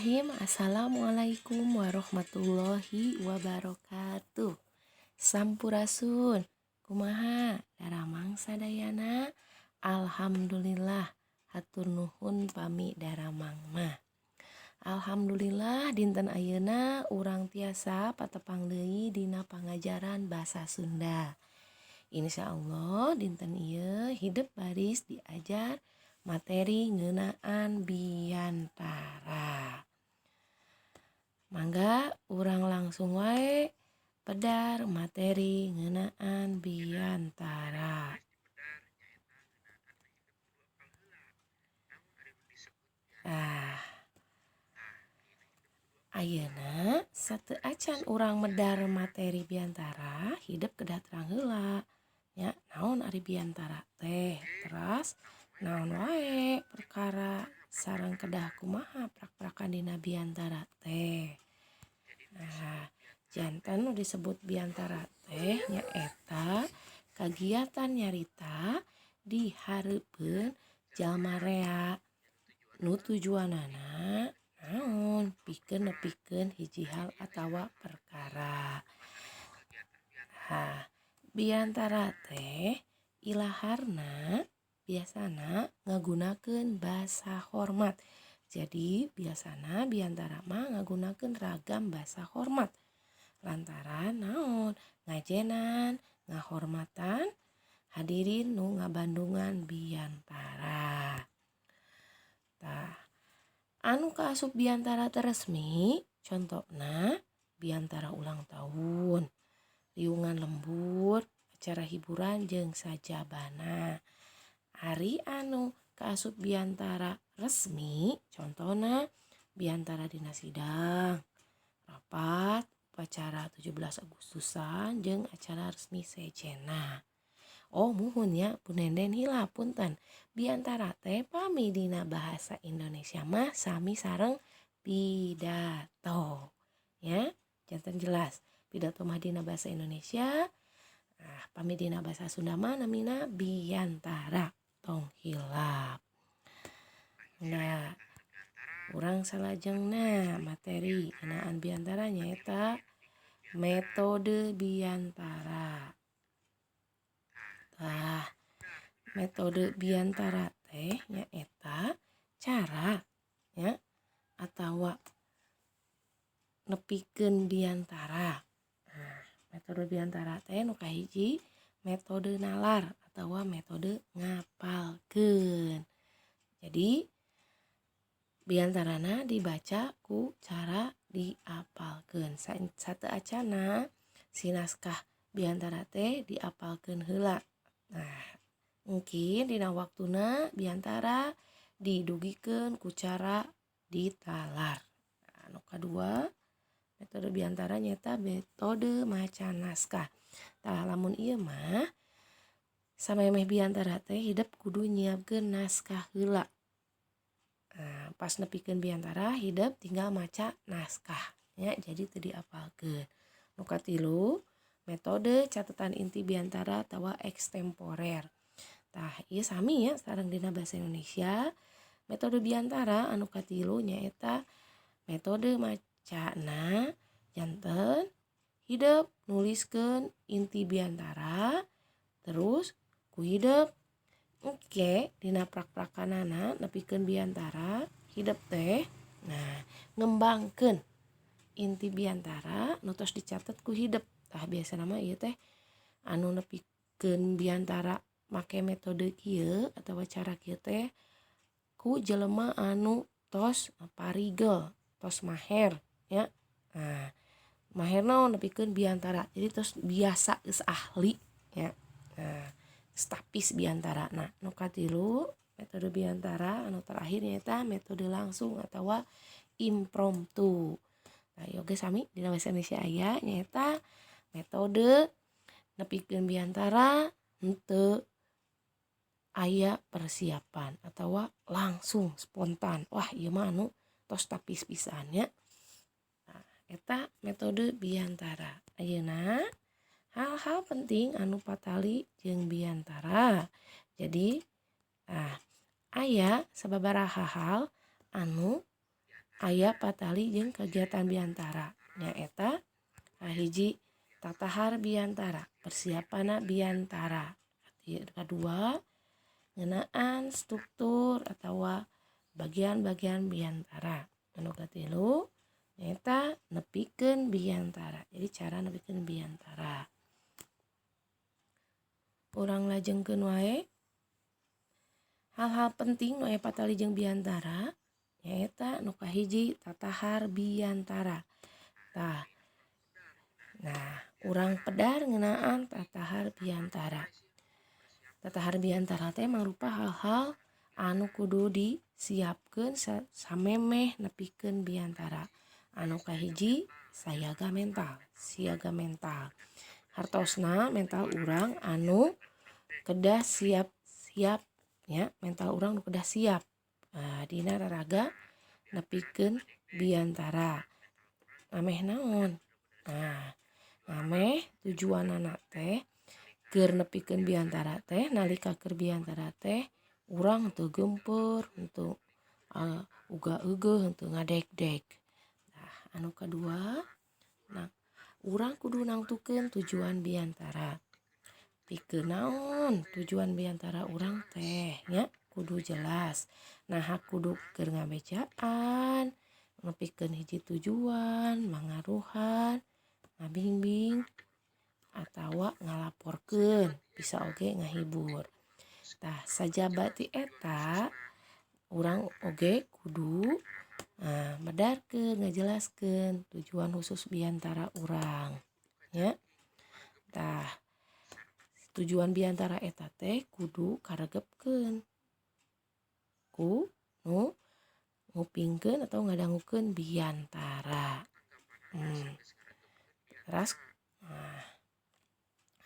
Bismillahirrahmanirrahim. Assalamualaikum warahmatullahi wabarakatuh. Sampurasun. Kumaha daramang sadayana? Alhamdulillah, hatur nuhun pami daramang mah. Alhamdulillah, dinten ayeuna urang tiasa patepang deui dina pangajaran basa Sunda. Insya Allah dinten ieu hidep baris diajar materi ngeunaan biantara. Mangga urang langsung wae pedar materi ngeunaan biantara. Ah, ayeuna sateuacan urang medar materi biantara, hidep kedah terang heula nya, naon ari biantara teh, teras naon wae perkara sareng kedah kumaha prak-prakan dina biantara teh. Nah, janten nu disebut biantara teh nyaeta kagiatan nyarita di hareupeun jalma rea nu tujuanana naon, pikeun nepikeun hiji hal atawa perkara. Nah, biantara teh ilaharna biasana ngagunakeun basa hormat. Jadi biasana biantara mah ngagunakeun ragam basa hormat. Lantaran naon, ngajenan, ngahormatan hadirin nu ngabandungan biantara. Tah, anu kaasup biantara teu resmi contona biantara ulang tahun, riungan lembur, acara hiburan jeung sajabana. Ari anu kaasup biantara resmi contona biantara dina sidang, rapat, upacara 17 Agustusan jeung acara resmi sejenna. Oh, muhun ya, Bu Nenden, hilap, punten. Biantara teh pami dina bahasa Indonesia mah sami sareng pidato. Ya, janten jelas. Pidato mah dina bahasa Indonesia. Nah, pami dina bahasa Sunda mah namina biantara. Tong hilap. Nah, urang salajengna materi ngeunaan biantara nyaeta metode biantara. Tah, metode biantara teh nyaeta cara ya atawa nepikeun biantara. Nah, metode biantara teh nu kahiji metode nalar atawa metode ngapalkeun. Jadi biantarana dibaca ku cara diapalkeun. Sateuacanna si naskah biantara teh diapalkeun heula. Nah, mungkin dina waktuna biantara didugikeun ku cara ditalar. Nah, anu kadua metode biantara nyaeta metode maca naskah. Tah, lamun ieu mah samemeh biantara teh hidep kudu nyiapkeun naskah heula. Nah, pas nepikeun biantara hidep tinggal maca naskah nya, jadi teu diapalkeun. Nu katilu metode catatan inti biantara atawa ekstemporer. Tah, ieu sami ya sareng dina bahasa Indonesia. Metode biantara anu katilu nyaeta metode macana janten hidep nuliskeun inti biantara, terus ku hidep engke dina prak-prakanana nepikeun biantara hidep teh nah ngembangkeun inti biantara nu tos dicatet ku hidep. Tah, biasana mah ieu teh anu nepikeun biantara make metode kieu atawa cara kieu teh ku jelema anu tos parigel, tos maher ya. Nah, maher naon, nepikeun biantara. Jadi tos biasa, geus ahli ya. Nah, tapis biantara. Nah, nu katilu metode biantara anu terakhir nyaeta metode langsung atawa impromptu. Nah, ieu oge sami dina bahasa Indonesia aya, nyaeta metode nepikeun biantara henteu aya persiapan atawa langsung spontan. Wah, ieu mah anu tos tapis pisan nya. Nah, eta metode biantara. Ayeuna hal-hal penting anu patali jeung biantara. Jadi, ah, aya sababaraha hal anu Aya patali jeung kegiatan biantara, nyaeta kahiji, tatahar biantara, persiapanna biantara. Kadua, ngeunaan struktur atawa bagian-bagian biantara. Anu katilu nyaeta nepikeun biantara, jadi cara nepikeun biantara. Urang lajengkeun wae hal-hal penting nu aya patali jeung biantara, nyaeta nu kahiji, tatahar biantara. Tah, nah, urang pedar ngeunaan tatahar biantara. Tatahar biantara teh mangrupa hal-hal anu kudu disiapkeun samemeh nepikeun biantara. Anu kahiji, sayaga mental, siaga mental. Hartosna mental urang anu kedah siap-siap nya, mental urang nu kedah siap dina raraga nepikeun biantara. Ameh naon? Nah, ameh tujuanana teh keur nepikeun biantara teh, nalika keur biantara teh urang teu geumpeur, henteu uga-eugeuh, henteu ngadegdeg. Nah, anu kadua, nah, urang kudu nangtukeun tujuan biantara. Pikeun naon tujuan biantara urang teh nya, kudu jelas. Naha kudu keur ngabejaan, nepikeun hiji tujuan, mangaruhan, ngabingbing, atawa ngalaporkeun, bisa oge ngahibur. Tah, sajaba ti eta urang oge kudu medarkeun, ngajelaskeun tujuan khusus biantara urang nya. Tah, tujuan biantara eta teh kudu karegepkeun ku nu ngupingkeun atau ngadangukeun biantara. Teras, nah,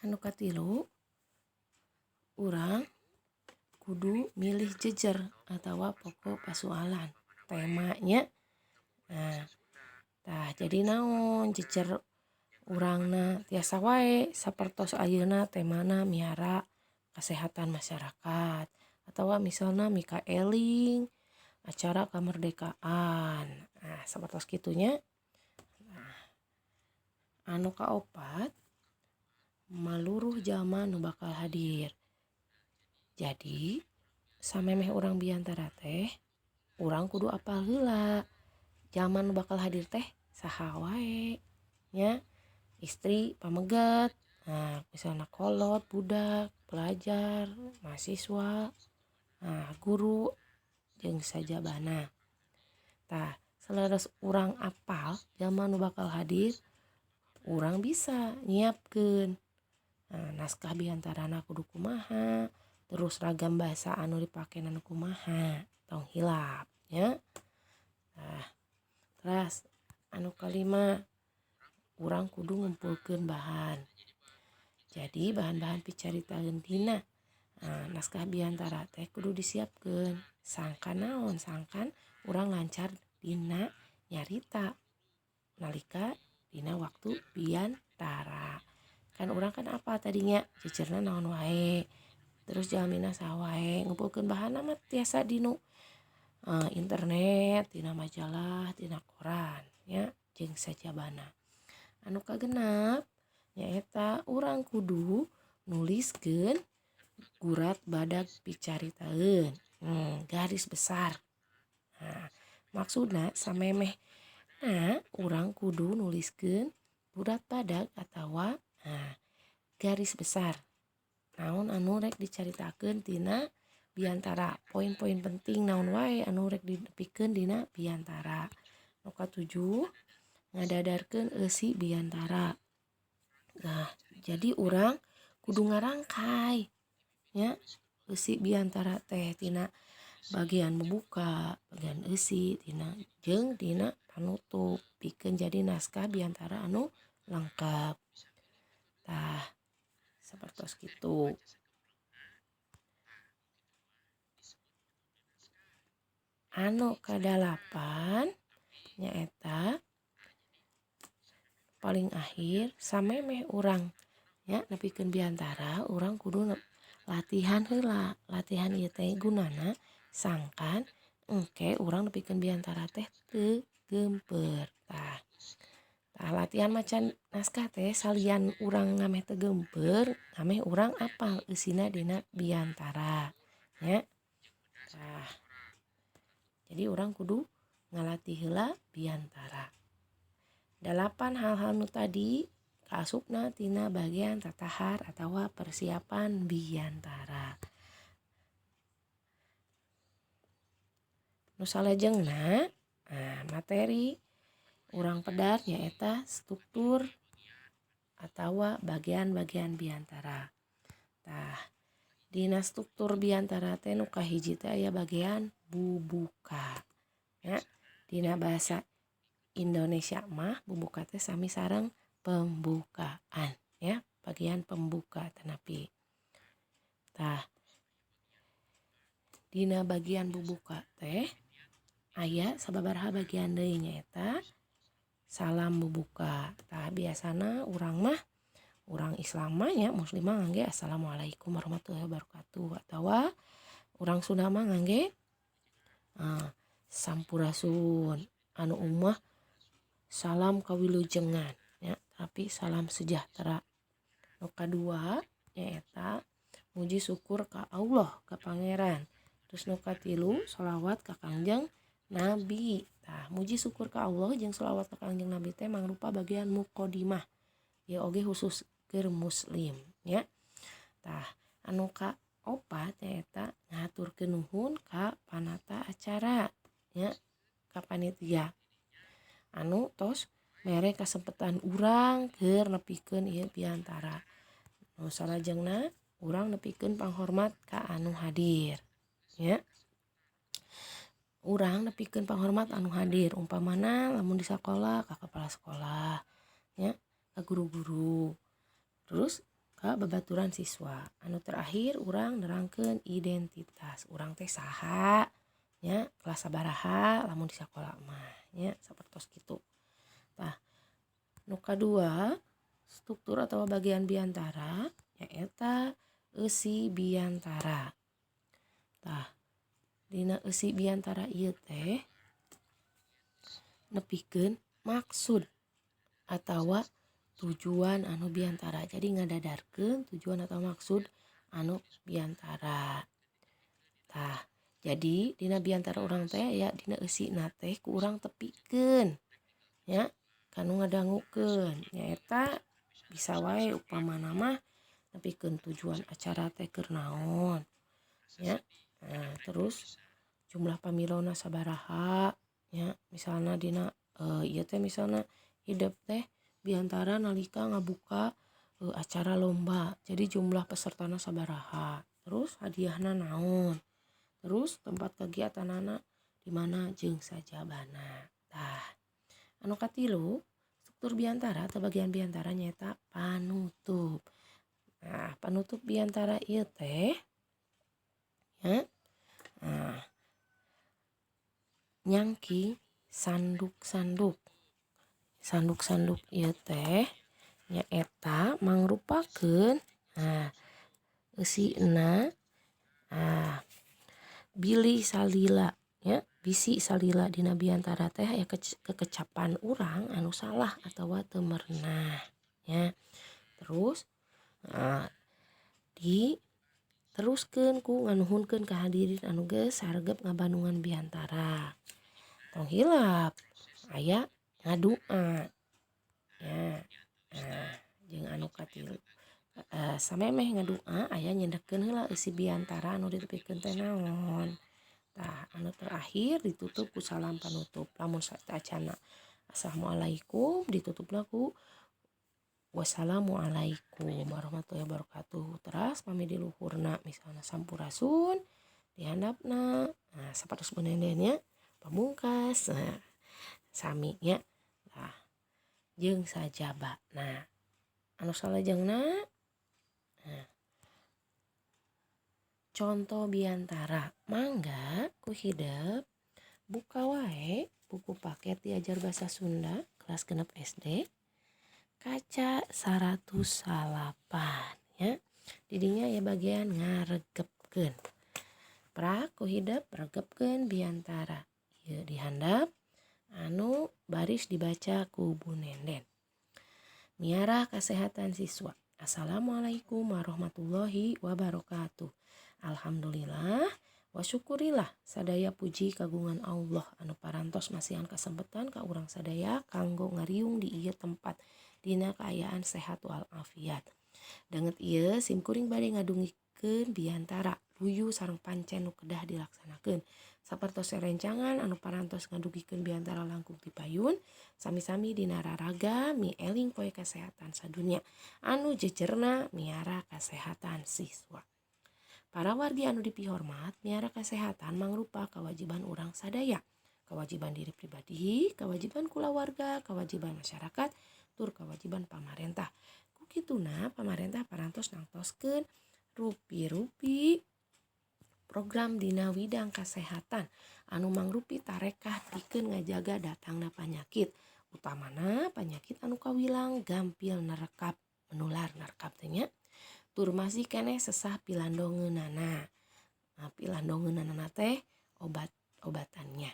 anu katilu, urang kudu milih jejer atawa pokok pasualan, temanya. Nah, tah, jadi naon jejer urangna? Tiasa wae sapertos ayeuna temana miara kesehatan masyarakat atawa misalna mika eling acara kemerdekaan. Nah, sapertos kitu nya. Nah, anu kaopat, maluruh jalma nu bakal hadir. Jadi samemeh urang biantara teh urang kudu apal heula jalma nu bakal hadir teh saha wae nya, istri, pameget, nah, misalna kolot, budak, pelajar, mahasiswa, nah, guru, jeung sajabana. Tah, saleres urang apal jalma nu bakal hadir, urang bisa nyiapkeun, nah, naskah biantarana kudu kumaha, terus ragam bahasa anu dipake nu kumaha, tong hilap nya. Nah, teras anu kalima, urang kudu ngumpulkeun bahan. Jadi bahan-bahan picaritaeun dina, nah, naskah biantara teh kudu disiapkeun. Sangkan naon? Sangkan urang lancar dina nyarita nalika dina waktu biantara. Kan urang kan apa tadinya jejerna naon wae, terus jalmina saha wae. Ngumpulkeun bahanna mah tiasa dinu internet, tina majalah, tina koran nya, jeung sajabana. Anu kagenap nyaeta urang kudu nuliskeun gurat badag picaritaeun, garis besar. Nah, maksudna samemeh, nah, urang kudu nuliskeun gurat badag atawa, nah, garis besar naon anu rek dicaritakeun tina biantara, poin-poin penting naon wae anu rek dinepikeun dina biantara. Nu katujuh, ngadadarkeun eusi biantara. Nah, jadi urang kudu ngarangkai nya eusi biantara teh tina bagian pembuka, bagian eusi, tina jeung dina panutup, pikeun jadi naskah biantara anu lengkap. Tah, sapertos kitu. Anu kadalapan nyaeta paling akhir, samemeh urang nya nepikeun biantara, urang kudu latihan heula. Latihan ieu teh gunana sangkan engke urang nepikeun biantara teh teu geumpeur. Tah, tah latihan maca naskah teh salian urang ngameh teu geumpeur, ngameh urang apal eusina dina biantara nya. Tah, jadi urang kudu ngalatih heula biantara. 8 hal-hal nu tadi kaasupna tina bagian tatahar atawa persiapan biantara. Nu salajengna, nah, materi urang pedar nyaeta struktur atawa bagian-bagian biantara. Tah, dina struktur biantara teh nu kahiji teh aya bagian bubuka. Ya, dina bahasa Indonesia mah bubuka teh sami sareng pembukaan ya, bagian pembuka tanapi. Tah, dina bagian bubuka teh aya sababaraha bagian deui nyaeta salam bubuka. Tah, biasana urang mah urang Islam mah nya muslim mah ngangge assalamualaikum warahmatullahi wabarakatuh atawa urang Sunda mah ngangge sampurasun, anu umah salam kawilujengan ya, tapi salam sejahtera. Nu kadua nyaeta muji syukur ka Allah ka Pangeran. Terus nu katilu sholawat ka Kangjeng Nabi. Tah, muji syukur ka Allah jeung sholawat ka Kangjeng Nabi teh mangrupa bagian muqaddimah. Ya oge khusus keur muslim ya. Tah, anu ka opat nyaeta ngahaturkeun nuhun ka panata acara ya, ka panitia anu tos mere kasempetan urang keur nepikeun ieu biantara. Nu salajengna urang nepikeun panghormat ka anu hadir ya. Urang nepikeun panghormat anu hadir umpamana lamun di sakola ka kepala sekolah ya, ka guru-guru, terus ka babaturan siswa. Anu terakhir urang nerangkeun identitas urang teh saha nya, kelas sabaraha lamun di sakola mah nya, sapertos kitu. Tah, nu kadua struktur atau bagian biantara nyaeta eusi biantara. Tah, dina eusi biantara ieu teh nepikeun maksud atawa tujuan anu biantara. Jadi ngadadarkeun tujuan atau maksud anu biantara. Tah, jadi dina biantara urang teh ya dina eusina teh ku urang tepikeun nya, kanu ngadangukeun nyaeta bisa wae upamana mah nepikeun tujuan acara teh keur naon nya. Nah, terus jumlah pamilona sabaraha nya, misalna dina ieu teh misalna hidep teh biantara nalika ngabuka acara lomba, jadi jumlah pesertana sabaraha, terus hadiahna naon, terus tempat kegiatanana di mana jeung sajabana. Tah, anu katilu struktur biantara atau bagian biantara nyaeta panutup. Nah, panutup biantara ieu teh ya, nah, nyangking sanduk-sanduk. Sanduk-sanduk ieu teh nyaeta mangrupakeun nah eusina nah bilih salila ya, bisi salila dina biantara teh aya kekecapan urang anu salah atawa teu merenah ya. Terus nah, diteruskeun ku nganuhunkeun ka hadirin anu geus saregep ngabandungan biantara. Tong hilap aya ngadua ya. Nah, jeung anu katilu samemeh ngadua aya nyendekeun heula eusi biantara anu ditepikeun teh naon. Tah, anu terakhir ditutup ku salam panutup. Lamun satacana assalamualaikum ditutupna ku wassalamualaikum warahmatullahi wabarakatuh. Teras pami di luhurna misalna sampurasun dihandapna. Nah, sapertos benenden nya pamungkas. Nah, sami nya. Tah, jeung sajaba. Nah, anu salajengna nah, contoh biantara mangga ku hidep buka wae buku paket diajar bahasa Sunda kelas 6 SD kaca 109 ya. Didinya ya bagian ngaregepkeun. Prak ku hidep regepkeun biantara. Ieu dihandap Anu baris dibaca ku Bu Nenden. Miara kasehatan siswa. Assalamualaikum warahmatullahi wabarakatuh. Alhamdulillah wa syukurillah, sadaya puji kagungan Allah anu parantos masihan kasempatan ka urang sadaya kanggo ngariung di ieu tempat dina kaayaan sehat walafiat. Danget ieu sim kuring bade ngadugikeun biantara luyu sareng pancen nu kedah dilaksanakeun. Sapertos rencangan anu parantos ngadugikeun biantara langkung ti payun, sami-sami dina raraga mieling Poe Kesehatan Sadunya anu jejerna miara kasehatan siswa. Para wargi anu dipihormat, miara kesehatan mangrupa kewajiban urang sadaya. Kewajiban diri pribadi, kewajiban kulawarga, kewajiban masyarakat, tur kewajiban pamarentah. Ku kituna pamarentah parantos nangtoskeun rupi-rupi program dina widang kesehatan anu mangrupi tarekah pikeun ngajaga datangna panyakit, utamana panyakit anu kawilang gampil nerekap, menular, nerekap teh nya, tur masih keneh sesah pilandongeunana. Nah, pilandongeunana teh obat-obatannya.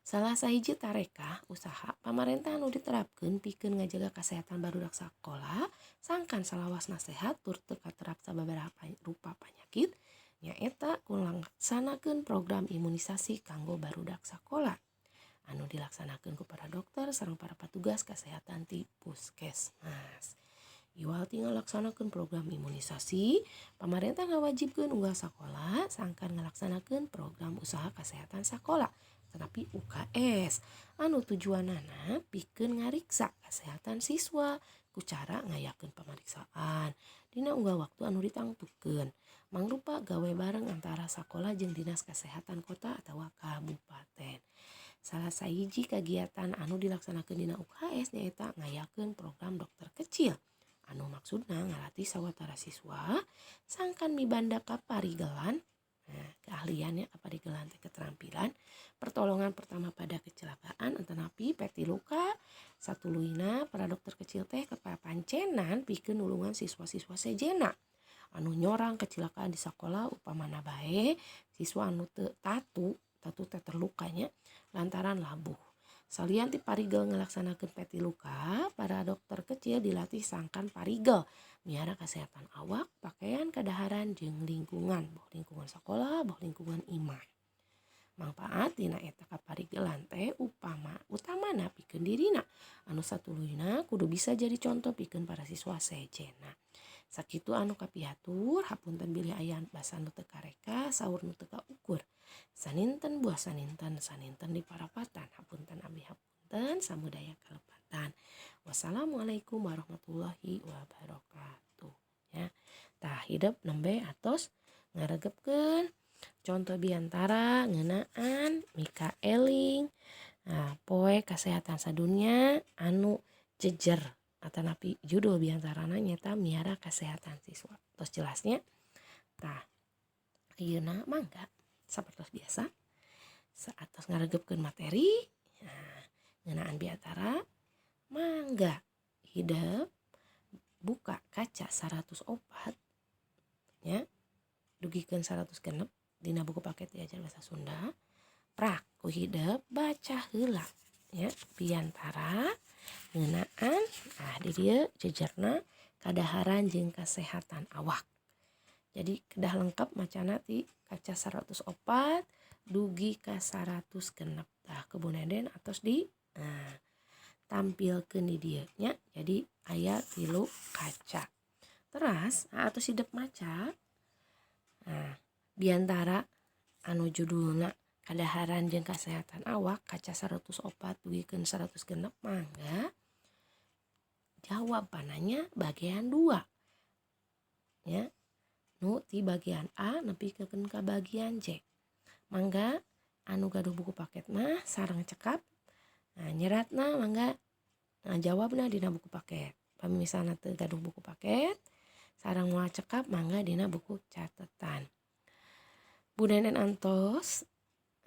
Salah sahiji tarekah usaha pamarentah anu diterapkeun pikeun ngajaga kesehatan barudak sakola sangkan salawasna sehat tur teu katerap sababaraha rupa panyakit nyaeta ku ngalaksanakeun program imunisasi kanggo barudak sakola anu dilaksanakeun ku para dokter sareng para patugas kesehatan ti puskesmas. Iwal ti ngalaksanakeun program imunisasi, pamarentah ngawajibkeun unggal sakola sangkan ngalaksanakeun program usaha kesehatan sakola tetapi UKS anu tujuanana pikeun ngariksa kesehatan siswa ku cara ngayakeun pamariksaan dina unggal waktu anu ditangtukeun, mangrupa gawe bareng antara sakola jeung dinas kesehatan kota atawa kabupaten. Salah sahiji kagiatan anu dilaksanakeun dina UKS nyaeta ngayakeun program dokter kecil anu maksudna ngalatih sawatara siswa sangkan mibanda kaparigelan. Nah, keahliannya, kaparigelan teh keterampilan pertolongan pertama pada kecelakaan atanapi peti luka. Satuluyna, para dokter kecil teh kapapancenan pikeun nulungan siswa-siswa sejenna anu nyorang kecelakaan di sekolah, upamana bae siswa anu teu tatu, tatu teh terlukanya lantaran labuh. Salian ti parigel ngalaksanakeun peti luka, para dokter kecil dilatih sangkan parigel miara kesehatan awak, pakaian, kadaharan jeung lingkungan, boh lingkungan sekolah, boh lingkungan imah. Mangpaat dina eta kaparigelan teh upama utamana pikeun dirina anu satuluyna kudu bisa jadi contoh pikeun para siswa sejenna. Sakitu anu kapihatur, hapunten bilih aya basa nu teu kareka, saur nu teu kaukur. Saninten buah saninten, saninten di parapatan. Hapunten abdi hapunten, samudaya kalepatan. Wassalamualaikum warahmatullahi wabarakatuh. Ya, tah, hidep nembe atos ngaregepkeun contoh biantara ngeunaan mika eling, nah, Poe Kesehatan Sadunia anu jejer atanapi judul biantarana nyata miara kesehatan siswa. Tos jelasnya. Tah, ayeuna mangga sapertos biasa saat tos ngaregepkeun materi, nah, ngeunaan biantara, mangga hidep buka kaca 104 nya dugikeun 106 dina buku paket diajar bahasa Sunda. Prak ku hidep baca heula ya biantara ngeunaan, ah, di dieu jejerna kadaharan jeung kesehatan awak. Jadi kedah lengkap macana ti kaca 104 dugi ka 106. Tah, ku Bu Nenden atos di, nah, tampilkeun di dieu nya. Jadi aya tilu kaca. Teras, nah, atos hidep maca, nah, biantara anu judulna kadaharan jeung kesehatan awak kaca 104 dugikeun 106, mangga jawab pananya bagian 2 ya, nu ti bagian A nepi ka bagian C. Mangga anu gaduh buku paket mah sareng cekap, nah, nyeratna, mangga, nah, jawabna dina buku paket. Pami misalna teu gaduh buku paket sareng moal cekap, mangga dina buku catatan. Bu Nenen antos.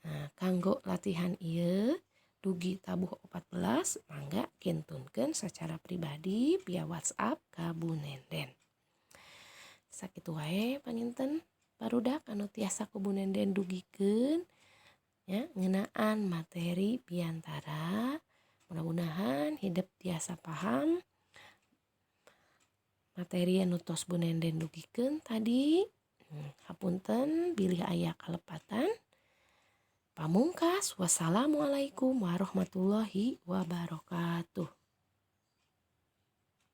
Nah, kanggo latihan ieu dugi tabuh 14, mangga kintunkeun secara pribadi via WhatsApp ka Bu Nenden. Sakitu wae panginten, barudak, anu tiasa ku Bu Nenden dugikeun. ya, ngeunaan materi biantara. Mudah-mudahan hidep tiasa paham materi anu tos Bu Nenden dugikeun tadi. Hapunten bilih aya kalepatan. Pamungkas, wassalamualaikum warahmatullahi wabarakatuh.